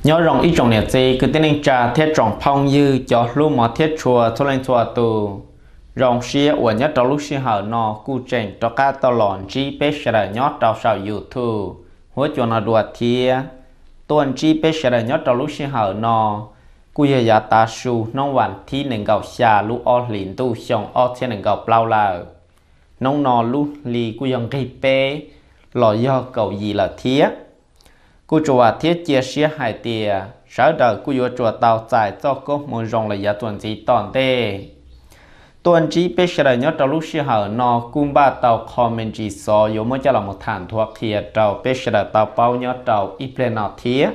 Nyob zoo ib tsoom niam txiv kwv tij neej tsa thiab tsoom phooj ywg cov hlub mov thiab tshua txhua leej txhua tus. Zoo siab uas nyob rau lub sij hawm no kuj tseem rov qab tau los ntsib peb sawv daws nyob rau saum YouTube huab cua no dua thiab. Tuaj ntsib peb sawv daws nyob rau lub sij hawm no kuj yog yav tav su hnub vas thib nees nkaum xya lub ob hlis ntuj xyoo ob txhiab nees nkaum plaub lawm. Hnub no lub hli kuj yog nqig peb los yog kaum yim lawm thiab. Kuj tsuas vam thiab cia siab hais tias sawv daws kuj yuav tsuas tau txais txoj koob hmoov zoo los yav txuas ntxiv tom ntej. Tuaj ntsib peb sawv daws nyob rau lub sij hawm no kuj npaj tau qho me ntsis xov yuav muab coj los mus tham nthuav qhia rau peb sawv daws tau paub nyob rau ib pliag no thiab.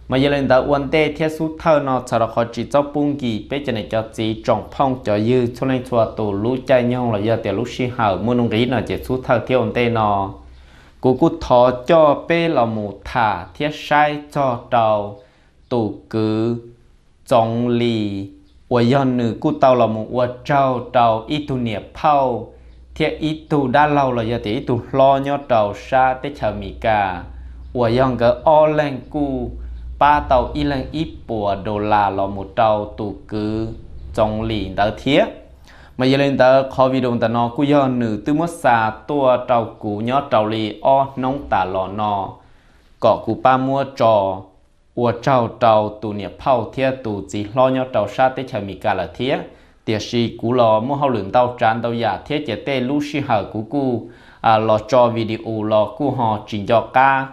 Mas yog li ntawd ua ntej thiab xub thawj no txhawm rau qhov tsis txhob pub nkim peb cov niam cov txiv tsoom phooj cov ywg txhua leej txhua tus lub caij nyoog los yog tias lub sij hawm muaj nuj nqis no ces xub thawj thiab ua ntej no kuv kuj thov coj peb los mus tham thiab saib txog rau tus kwv Txoov Lis uas yog nws kuj tau los mus ua tsaug rau ib tug niam phauj thiab ib tug dab laug los yog tias ib tug hlob nyob rau sab teb chaws Amelikas uas yog nkawd ob leeg kuj pab tau ib leeg ib puas dollar los mus rau tus kwv Txoov Lis ntawd thiab. Mas yog li ntawd qhov video ntawm no kuj yog nws twb muab xa tuaj rau kuv nyob rau li ob hnub tas los no kom kuv pab muab tso ua tsaug rau tus niam phauj thiab tus txiv hlob nyob rau sab teb chaws Amelikas lawm thiab. Tiam sis kuv los muaj hauj lwm ntau tsav ntau yam thiab ces tej lub sij hawm kuv kuj los tso video los kuj ho tsis nco qab.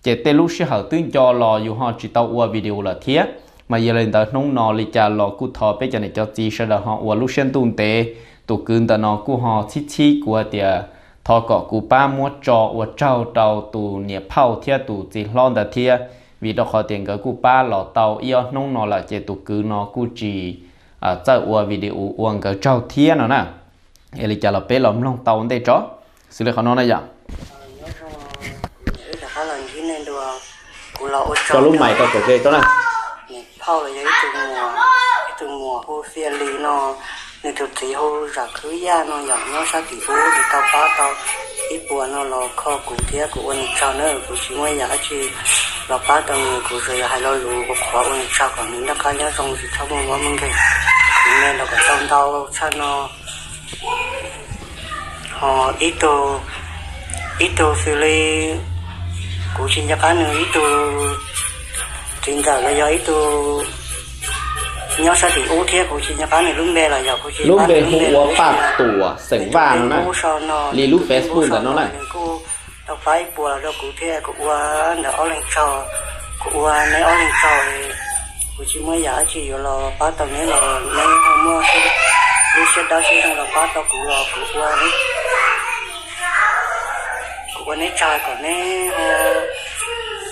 Ces tej lub sij hawm twb nco los yus ho tsis tau ua video lawm thiab. Mas yog li ntawd hnub no li cas los kuj thov peb cov niam cov txiv sawv daws ho ua lub siab ntuj ntev. Tus kwv ntawm no kuj ho txhib txhib kuv hais tias thov kom kuv pab muab tso ua tsaug rau tus niam phauj thiab tus txiv hlob ntawd thiab, vim rau qhov tias nkawd kuj pab los tau ib ob hnub no lawm ces tus kwv no kuj tsis txawj ua video ua nkawd tsaug thiab no na. Es li cas los peb los mloog tau ua ntej tso. Xws li qhov no na yom, kuv los ua tsaug lub mais rau kom ze tso na. Niam phauj los yog ib tug muam, ib tug muam hu Xia Lis no, nws tus txiv hu Zam Khwb Yaj no yom, nyob sab tim ub nws tau pab tau ib puas no los kho kuv thiab kuv ua nws tsaug na, kuv tsis muaj yam dab tsi los pab tau nws, kuv tsuas yog hais lo lus ua qhuav ua nws tsaug kom nws noj qab nyob zoo tsis txhob muaj mob muaj nkeeg, kuv me los kom tau ntau tshaj no. Ho ib tug, ib tug xws li kuv tsis nco qab nws, ib tug txiv ntxawm los yog ib tug nyob sab tim ub thiab kuv tsis nco qab nws lub npe los yog kuv tsis, lub npe hu ua Paj Tuam xeem Vaj no na, li lub Facebook ntawm no na. Nws kuj tau pab ib puas los rau kuv thiab kuv ua ntawm ob leeg tsaug, kuv ua neb ob leeg tsaug. Kuv tsis muaj yam dab tsi yuav los pab tau neb los neb ho muaj lub siab dawb siab zoo los pab tau kuv los kuv ua, kuv ua neb tsaug kom neb ho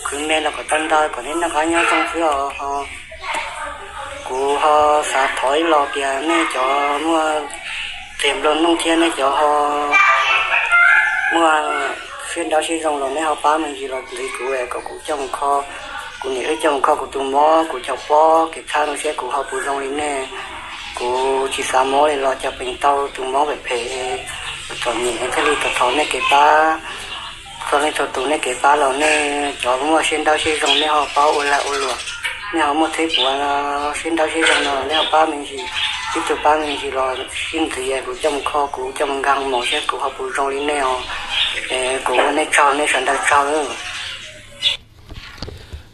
khwv me los kom tau ntau kom neb noj qab nyob zoo xwb os. Ho kuv ho xav thov ib los tias nej cov muaj qias nplua nuj thiab nej cov ho muaj siab nrauj siab zoo los nej ho pab me ntsis los ntxiv kuv es kom kuv coj mus kho, kuv niam wb coj mus kho kuv tus mob, kuv cov pob kev txhab no thiab kuv ho puas zoo li nej. Kuv tsis xav mob li los cov peem tau tus mob phem phem, txom nyem thiaj li thov nej kev pab. Txog leej txhua tus nej kev pab los nej cov muaj siab nrauj siab zoo nej ho pab ua lag ua luam, nej ho muaj txheeb puav siab nrauj siab zoo no nej ho pab me ntsis, ib tug pab me ntsis los sib ntxiv kuv coj mus kho kuv coj mus nkag mos thiab kuv ho puas zoo li nej os. Kuv ua nej tsaug nej sawv daws tsaug.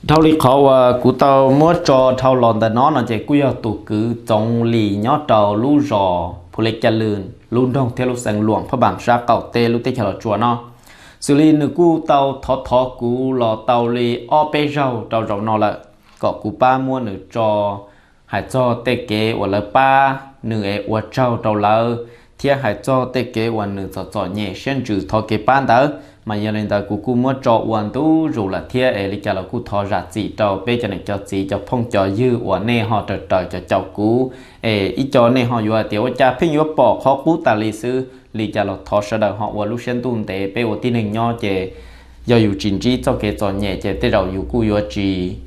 Dhau li qhov uas kuv tau muab tso dhau los ntawm no no ces kuj yog tus kwv Txoov Lis nyob rau lub zos Phu Lej Caj Lwm lub nroog thiab lub xeev Luam Phaj Npaas sab qaum teb lub teb chaws Los Tsuas no. Xws li nws kuj tau thov thov kuv los tau li ob peb zaug rau zaum no lawm, kom kuv pab muab nws tso hais txog tej kev uas lawv pab nws es ua tsaug rau lawv, thiab hais txog tej kev uas nws txom txom nyem siab ntsws thov kev pab ntawd. Mas yog li ntawd kuv kuj muab tso ua ntu zus lawm thiab es li cas los kuj thov zam txim rau peb cov niam cov txiv cov phooj cov ywg uas nej ho raws raws cov caum kuv, es ib co nej ho yuav hais tias ua cas pheej yuav pom qhov qub tas li xwb. Li cas los thov sawv daws ho ua lub siab ntuj ntev, peb ua tib neeg nyob ces yog yus tsis ntsib txoj kev txom nyem ces tej zaum yus kuj yuav tsis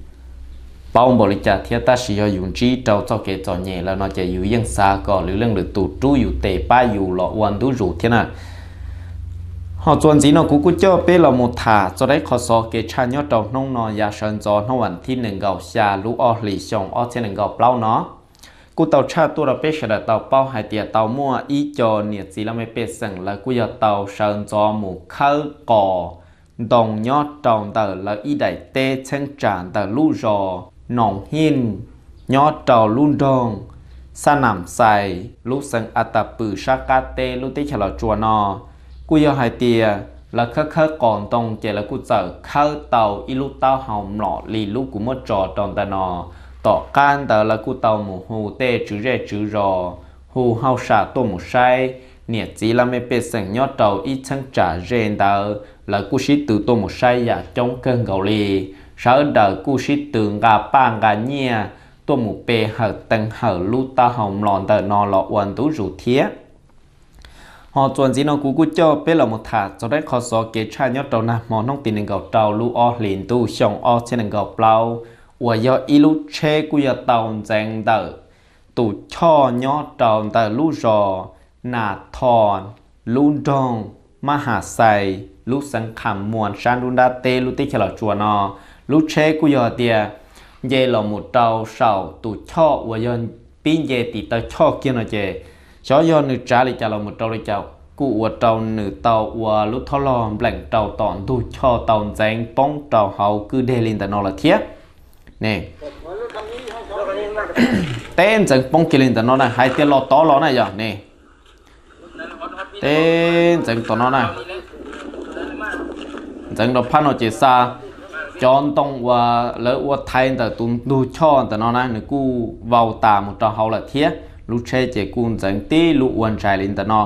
paub npaum li cas thiab, tab sis yog yus ntsib rau txoj kev txom nyem lawm no ces yus yeej xav kom lwm leej lwm tus rub yus tes pab yus los ua ntu zus thiab na. Ho txuas ntxiv no kuv kuj coj peb los mus tham txog rau ib qho xov kev tshaj nyob rau hnub no yav sawv ntxov hnub vas thib nees nkaum xya lub ob hlis xyoo ob txhiab nees nkaum plaub no. Kuj tau tshaj tuaj rau peb sawv daws tau paub hais tias tau muaj ib co niam txiv laj mej pej xeem lawv kuj yog tau sawv ntxov mus khawb qos ntoo nyob rau ntawm lawv ib daim teb txheeb tsam ntawm lub zos Noos Hij nyob rau lub nroog Xab Nam Xais lub xeev As Tas Pws sab qab teb lub teb chaws Los Tsuas no. Kuj yog hais tias lawv khawb khawb qos ntoo ces lawv kuj txawm khawb tau ib lub taub hau mlom li lub kuv muab tso rau ntawm no. Tom qab ntawd lawv kuj tau mus hu tej tswv zej tswv zos, hu hauj sam tuaj mus saib, niam txiv laj mej pej xeem nyob rau ib txheeb tsam ze ntawd lawv kuj sib tw tuaj mus saib yam coob kawg nkaus li. Sawv daws kuj sib tw nqa paj nqa nyiaj tuaj mus pe hawm teev hawm lub taub hau mlom ntawm no los ua ntu zus thiab. Ho txuas ntxiv no kuv kuj coj peb los mus tham txog rau ib qho xov kev tshaj nyob rau nag hmo hnub tim nees nkaum rau lub ob hlis ntuj xyoo ob txhiab nees nkaum plaub, uas yog ib lub tsheb kuj yog tau ntxeev ntawm tus choj nyob rau ntawm lub zos Nas Thos lub nroog Mab Has Xais lub xeev Kham Muas sab nruab nrab teb lub teb chaws Los Tsuas no. Lub tsheb kuj yog tias nce los mus rau saum tus choj uas yog pib nce tim taw choj kiag no ces xyov yog nws tsav li cas los mus rau li cas kuj ua rau nws tau ua lub thob log npleem rau tom ntug choj tau ntxeev poob rau hauv kwj deg li ntawm no lawm thiab ne. Teb ntxeev poob kiag li ntawm no na, hais tias los tod los na yog ne. Teb ntxeev tom no na, ntxeev rau phab no ces xa cov ntoo uas lawv ua thaiv ntawm tus ntug choj ntawm no na nws kuj vau tas mus rau hauv lawm thiab. Lub tsheb ces kuj ntxeev tib lub ua ntsais li ntawm no,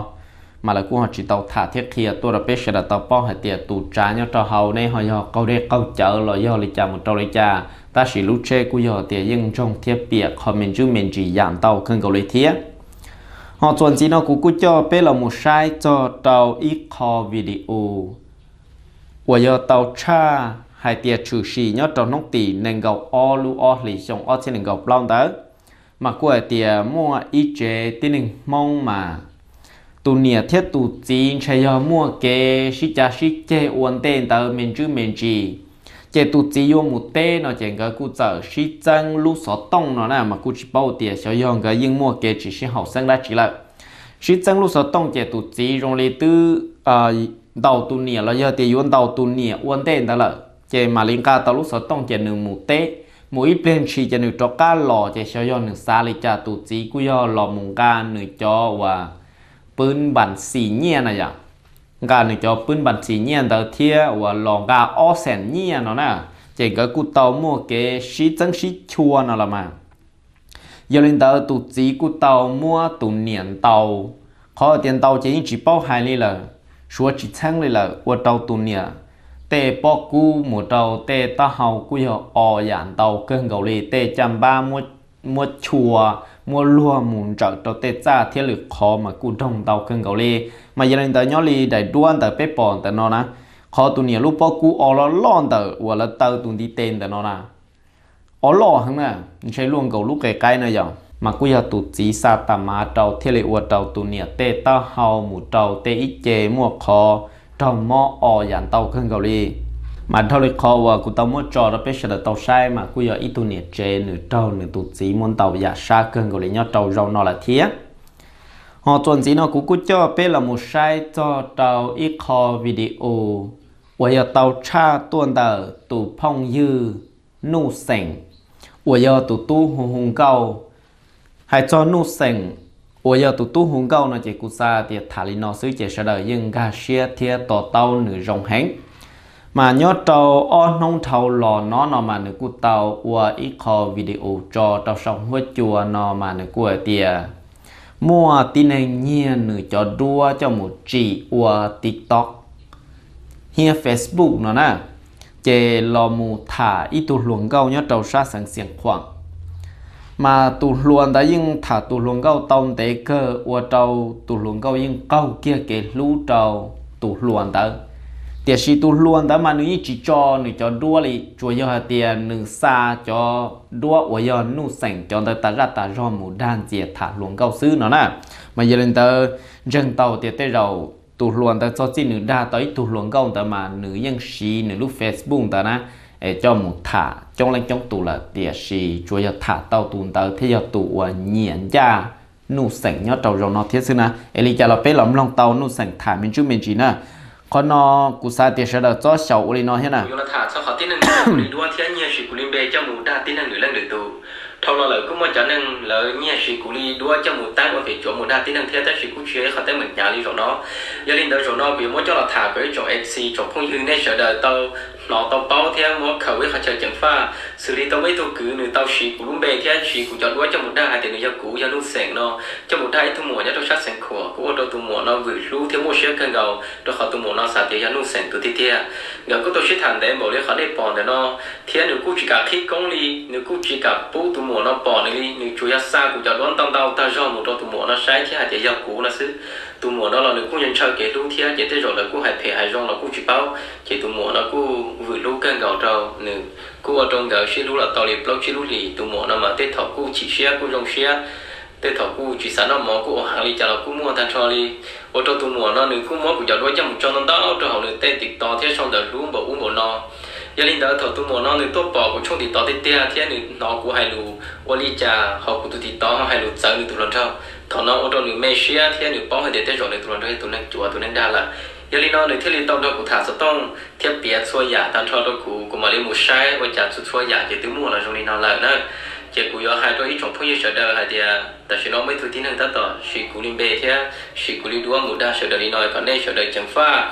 mas lawv kuj ho tsis tau tham thiab qhia tuaj rau peb sawv daws tau paub hais tias tus tsav nyob rau hauv ne ho yog qaug dej qaug cawv los yog li cas mus rau li cas, tab sis lub tsheb kuj yog tias yeej ntsoog thiab piam qhov me ntsuj me ntsis yam ntau kawg nkaus li thiab. Ho txuas ntxiv no kuv kuj coj peb los mus saib txog rau ib qho video uas yog tau tshaj hais tias tshwm sim nyob rau hnub tim nees nkaum ob lub ob hlis xyoo ob txhiab nees nkaum plaub ntawd, mas kuj hais tias muaj ib tsev tib neeg Hmoob mas tus niam thiab tus txiv ntshe yog muaj kev sib cav sib ceg ua ntej ntawd me ntsuj me ntsis. Ces tus txiv yuav mus teb no ces nkawd kuj txawm sib txeeb lub xov tooj no na, mas kuj tsis paub tias xyov yog nkawd yeej muaj kev tsis sib haum xeeb dab tsi lawm. Sib txeeb lub xov tooj ces tus txiv zoo li twb ntaus tus niam los yog tias yuav ntaus tus niam ua ntej ntawd lawm, ces mam li nqa tau lub xov tooj ces nws mus teb. Mus ib pliag ntshis ces nws rov qab los ces xyov yog nws xav li cas tus txiv kuj yog los mus nqa nws cov uas pwb npas xis nyiaj na yom, nqa nws cov pwb npas xis nyiaj ntawd thiab uas los nqa ob xees nyiaj no na, ces nkawd kuj tau muaj kev sib txeeb sib chua no los mas. Yog li ntawd tus txiv kuj tau muab tus niam ntaus, qhov tias ntaus ces yeej tsis paub hais li lawm, suav tsis txheeb li lawm, ua rau tus niam tej pob kub mus rau tej taub hau kuj yog o yam ntau kawg nkaus li, tej caj npab muab chua, muab luag mus ntsawm rau tej txaj thiab lwm qhov mas kuj doog ntau kawg nkaus li. Mas yog li ntawd nyob li daim duab ntawm peb pom ntawm no na, qhov tus niam lub pob kub o loj loj ntawm uas lawv taw tus ntiv tes ntawm no na, o loj heev na, ntshe luaj nkaus lub qe qaib na yom, mas kuj yog tus txiv xa tas mav rau thiaj li ua rau tus niam tej taub hau mus rau tej ib ce muaj qhov raug mob o yam ntau kawg nkaus li. Mas dhau li qhov uas kuv tau muab tso rau peb sawv daws tau saib mas kuj yog ib tug niam tsev nws raug nws tus txiv muab ntaus yam sab kawg nkaus li nyob rau zaum no lawm thiab. Ho txuas ntxiv no kuv kuj coj peb los mus saib txog rau ib qho video uas yog tau tshaj tuaj ntawm tus phooj ywg Nuj Xeem uas yog tus tub hu hu nkauj. Hais txog Nuj Xeem uas yog tus tub hu nkauj no ces kuv xav tias tham li no xwb ces sawv daws yeej nkag siab thiab to taub nws zoo heev. Mas nyob rau ob hnub dhau los no no mas nws kuj tau ua ib qho video tso rau saum huab cua no mas nws kuj hais tias muaj tib neeg nyiag nws cov duab coj mus tsim ua TikTok thiab Facebook no na, ces los mus tham ib tug hluas nkauj nyob rau sab xeev Xiav Khuam. Mas tus hluas ntawd yeej tham tus hluas nkauj tau ntev kawg ua rau tus hluas nkauj yeej qaug kiag kev hlub rau tus hluas ntawd. Tiam sis tus hluas ntawd mas nws yeej tsis tso nws cov duab li, tsuas yog hais tias nws xa cov duab uas yog Nuj Xeem cov ntawd tas zaj tas zog mus dag ntxias tham hluas nkauj xwb no na. Mas yog li ntawd ntseeg tau tias tej zaum tus hluas ntawd txog txij nws dag tau ib tug hluas nkauj ntawd mas nws yeej siv nws lub Facebook ntawd na, es coj mus tham coob leej coob tus lawm, tiam sis tsuas yog tham tau tus ntawd thiaj yog tus uas nyiam ncaj Nuj Xeem nyob rau zaum no thiab xwb na. Es li cas los peb los mloog tau Nuj Xeem tham me ntsis me ntsis na. Qhov no kuv xav tias sawv daws txhob xyaum ua li no thiab na. Yuav los tham txog qhov tib neeg nyiag kuv li duab thiab nyiag siv kuv li npe coj mus dag tib neeg lwm leej lwm tus. Dhau los lawm kuj muaj cov neeg lawv nyiag siv kuv li duab coj mus tab ua pem cuav mus dag tib neeg thiab, tab sis kuj tsis yog ib qhov teeb meem hnyav li zaum no. Yog li ntawd zaum no kuv yuav muab coj los tham kom ib tsoom F C tsoom phooj ywg nej sawv daws tau hnov tau paub thiab muab khaws ua ib qhov chaw ceev faj. Xws li tau muaj ib tug kwv nws tau siv kuv lub npe thiab siv kuv cov duab coj mus dag hais tias nws yog kuv, yog Nuj Xeem no, coj mus dag ib tug muam nyob rau sab Xeev Khuam, kuj ua rau tus muam no vwm hlub thiab muaj siab kawg nkaus, rau qhov tus muam no xav tias yog Nuj Xeem tus tiag tiag. Nkawd kuj tau sib tham ntev npaum li qhov nej pom ntawm no, thiab nws kuj tsis kam qhib koob li, nws kuj tsis kam pub tus muam no pom nws li, nws tsuas yog xa kuv cov duab ntau ntau tag zog mus rau tus muam no saib thiab hais tias yog kuv no xwb. Tus muam no los nws kuj ntshaw kev hlub thiab, ces tej zaum lawv kuj hais phem hais zoo los kuj tsis paub, ces tus muam no kuj vwm hlub kawg nkaus rau nws. Kuj ua rau nkawd sib hlub los tau li plaub tsib lub hlis, tus muam no mas tej thaum kuj chim siab kuj zoo siab, tej thaum kuj tsis xav noj mov, kuj ua heev li cas los kuj muaj tag nrho li. Ua rau tus muam no nws kuj muab kuv cov duab coj mus tso ntau ntau rau hauv nws tej TikTok thiab sau ntawv hlub npaum ub npaum no. Yog li ntawd thaum tus muam no nws tuaj pom kuv tshooj TikTok tiag tiag thiab nws hnov kuv hais lus ua li cas hauv kuv tus TikTok ho hais lus txawv nws tus hluas nraug, thaum no ua rau nws me siab thiab nws paub hais tias tej zaum nws tus hluas nraug yog tus neeg cuav tus neeg dag lawm. Yog li no nws thiaj li tau nrog kuv tham xov tooj thiab piav txhua yam tag nrho rau kuv, kuv mam li mus saib ua cas txhua txhua yam ces twb muaj los zoo li no lawm na. Ces kuv yuav hais rau ib tsoom phooj ywg sawv daws hais tias tam sim no muaj ib tug tib neeg tab tom siv kuv li npe thiab siv kuv li duab mus dag sawv daws li no kom nej sawv daws ceev faj.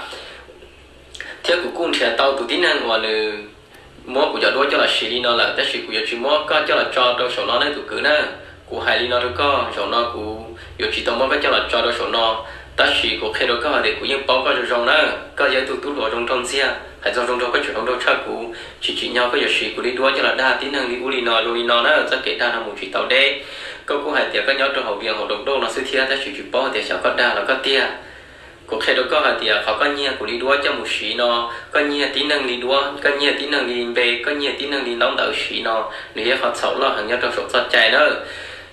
Thiab kuv kuj nrhiav tau tus tib neeg uas nws muab kuv cov duab coj los siv li no lawm, tab sis kuv yuav tsis muab koj coj los tso rau saum no nej tus kwv na. Kuv hais li no rau koj, zaum no kuv yuav tsis tau muab koj coj los tso rau saum no, tab sis kuv qhia rau koj hais tias kuv yeej paub koj zoo zoo na. Koj yog ib tug tub hluas zoo nraug ntxiag, hais txog zoo nraug koj tseem zoo nraug tshaj kuv, tsis tsim nyog koj yuav siv kuv li duab coj los dag tib neeg li ub li no zoo li no na, txoj kev dag no mus tsis tau deb. Koj kuj hais tias koj nyob rau hauv Vias hauv Doo Doj no xwb thiab, tab sis tsis paub hais tias xyov koj dag los koj tiag. Kuv qhia rau koj hais tias qhov koj nyiag kuv li duab coj mus siv no, koj nyiag tib neeg li duab, koj nyiag tib neeg li npe, koj nyiag tib neeg li ntaub ntawv siv no, nws yog qhov txhaum loj heev nyob rau saum txoj cai na.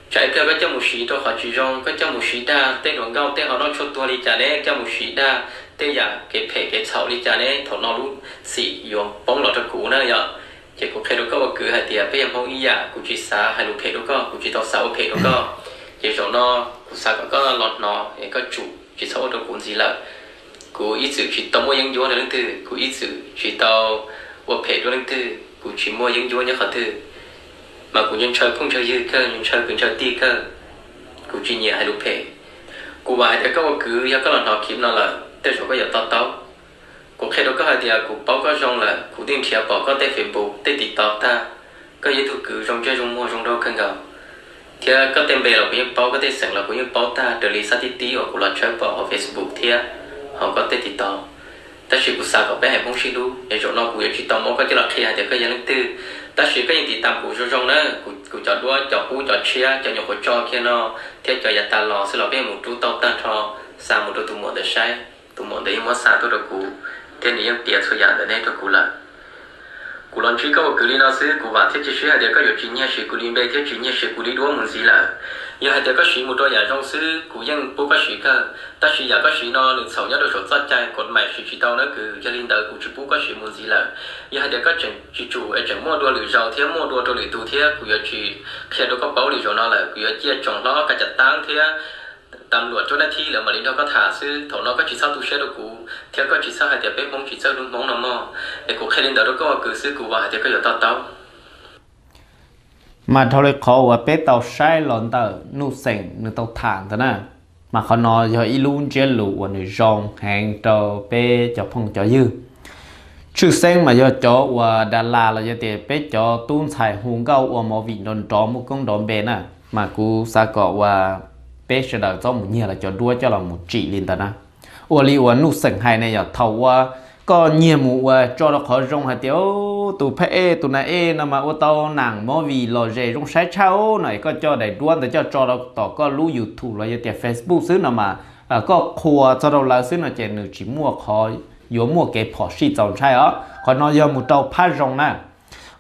Tsam ib pliag koj coj mus siv rau qhov tsis zoo, koj coj mus siv dag tej hluas nkauj tej ho noj tshuaj tuag li cas ne, coj mus siv dag tej yam kev phem kev txhaum li cas ne, thaum no lub txim yuav poob los rau kuv na yom. Ces kuv qhia rau koj ua kwv hais tias peb yog Hmoob ib yam, kuv tsis xav hais lus phem rau koj, kuv tsis tau xav ua phem rau koj. Ces zaum no kuv xav kom koj los hnov es koj tsum tsis txhob ua rau kuv ntxiv lawm. Kuv ib txwm tsis tau muaj yeeb ncuab rau leej twg, kuv ib txwm tsis tau ua phem rau leej twg, kuv tsis muaj yeeb ncuab nyob qhov twg. Mas kuv ntshaw phooj ntshaw ywg kawg, ntshaw kwv ntshaw tij kawg, kuv tsis nyiam hais lus phem. Kuv vam hais tias koj ua kwv yog koj los hnov clip no lawm tej zaum koj yuav to taub. Kuv qhia rau koj hais tias kuv paub koj zoo lawm, kuv twb nrhiav pom koj tej Facebook tej TikTok tag. Koj yog ib tug kwv zoo ntsej zoo muag zoo nraug kawg nkaus, thiab koj tej npe los kuv yeej paub, koj tej xeem los kuv yeej paub tag raws li xab tib tib uas kuv los tshawb pom hauv Facebook thiab hauv koj tej TikTok. Tab sis kuv xav kom peb haiv Hmoob sib hlub es zaum no kuv yuav tsis tau muab koj coj los qhia hais tias koj yog leej twg, tab sis koj yeej tiv tam kuv zoo zoo na. Kuv cov duab cov qub cov tshiab cov nyuam qhuav tso kiag no thiab cov yav tas los xwb los peb yeej mus rub tau tag nrho, xa mus rau tus muam ntawd saib, tus muam ntawd yeej muab xa tuaj rau kuv thiab nws yeej piav txhua yam ntawm nej rau kuv lawm. Kuv los ntsib koj ua kwv li no xwb, kuv vam thiab cia siab hais tias koj yuav tsis nyiag siv kuv li npe thiab tsis nyiag siv kuv li duab mus ntxiv lawm. Yog hais tias koj siv mus rau yam zoo xwb kuv yeej pub koj siv kawg, tab sis yam koj siv no nws txhaum nyob rau saum txoj cai kom mam siv tsis tau nawb kwv, yog li ntawd kuv tsis pub koj siv mus ntxiv lawm. Yog hais tias koj tseem tsis tsum es tseem muaj dua lwm zaus thiab muaj dua rau lwm tus thiab kuv yuav tsis qhia rau koj paub li zaum no lawm, kuv yuav cia tsoom hlob ka cav taab thiab tam luam cuab nab thib lawv mam li nrog koj tham xwb. Thaum no koj tsis txhob tu siab rau kuv thiab koj tsis txhob hais tias peb Hmoob tsis txawj hlub Hmoob no mog. Es kuv qhia li ntawd rau koj ua kwv xwb, kuv vam hais tias koj yuav to taub. Mas dhau li qhov uas peb tau saib los ntawm Nuj Xeem nws tau tham ntawd na, mas qhov no yog ib lub ntsiab lus uas nws zoo heev rau peb cov phooj cov ywg. Tshwj xeeb mas yog cov uas das las los yog tias peb cov tub ntxhais hu nkauj ua movie nrov nrov muaj koob nrov npe na, mas kuv xav kom uas peb sawv daws txhob mus nyiag lawv cov duab coj los mus tsim li ntawd na. Ua li uas Nuj Xeem hais ne, yog thaum uas koj nyiag mus uas tso rau qhov zoo hais tias tus phab ej tus nas ej no mas ua tau nam movie lom zem zoo saib tshaj no es koj coj daim duab ntawd coj tso rau tom koj lub YouTube los yog tias Facebook xwb no mas koj qhuas txog rau lawv xwb no ces nws tsis muaj qhov yuav muaj kev phom sij txaus ntshai os. Qhov no yog mus rau phab zoo na,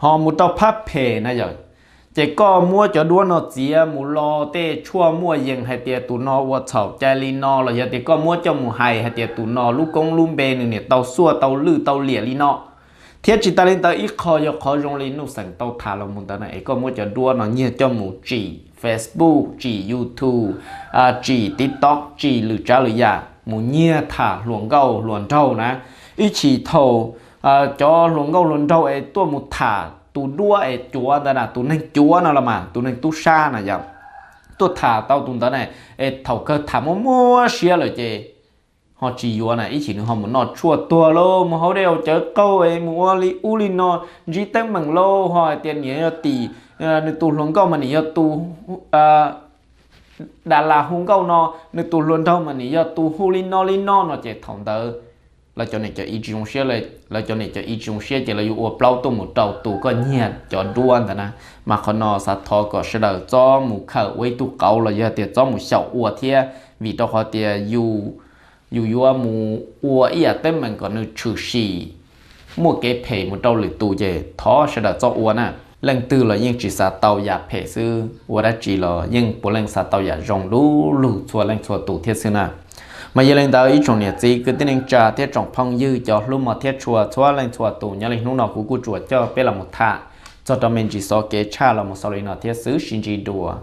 ho mus rau phab phem na yom. Ces koj muab cov duab no txiav mus lo tej tshuaj muaj yees hais tias tus no ua txhaum cai li no los yog tias koj muab coj mus hais hais tias tus no lub koob lub npe nws niam tau xuaj tau lwj tau liam li no. Thiab tsis tas li ntawd ib qho yog qhov zoo li Nuj Xeem tau tham los mus ntawd na es koj muab cov duab no nyiag coj mus tsim Facebook, tsim YouTube, tsim TikTok, tsim lwm tsav lwm yam mus nyiag tham hluas nkauj hluas nraug na. Ib chim thaum cov hluas nkauj hluas nraug es tuaj mus tham tus duab es cuav ntawd na, tus neeg cuav no los mas tus neeg tub sab na yom, tuaj tham tau tus ntawd na, es thaum kawg tham muaj muab siab lawm ces ho tsis yuav na, ib chim nws ho mus noj tshuaj tuag lauj, mus haus dej haus cawv qaug es mus ua li ub li no, ntsib teeb meem lauj, ho hais tias niam yog tim nws tus hluas nkauj mas niam yog tus da las hu nkauj no, nws tus hluas nraug mas niam yog tus hu li no li no no ces thaum ntawd lawv cov niam cov txiv tsis zoo siab, lawv cov niam cov txiv tsis zoo siab ces lawv yuav ua plaub tuaj mus rau tus koj nyiag cov duab ntawd na. Mas qhov no xav thov kom sawv daws txhob mus khawm ua ib tug qauv los yog tias txhob mus xyaum ua thiab, vim rau qhov tias yus yuav mus ua ib yam teeb meem kom nws tshwm sim muaj kev phem mus rau lwm tus ces thov sawv daws txhob ua na. Leej twg los yeej tsis xav tau yam phem xwb, ua dab tsi los yeej puav leej xav tau yam zoo lub lug txhua leej txhua tus thiab xwb na. Mas yog li ntawd ib tsoom niam txiv kwv tij neej tsa thiab tsoom phooj ywg cov hlub mos thiab tshua txhua leej txhua tus, nyob li hnub no kuv kuj tsuas coj peb los mus tham txog rau me ntsis xov kev tshaj los mus xaus li no thiab xwb, sib ntsib dua.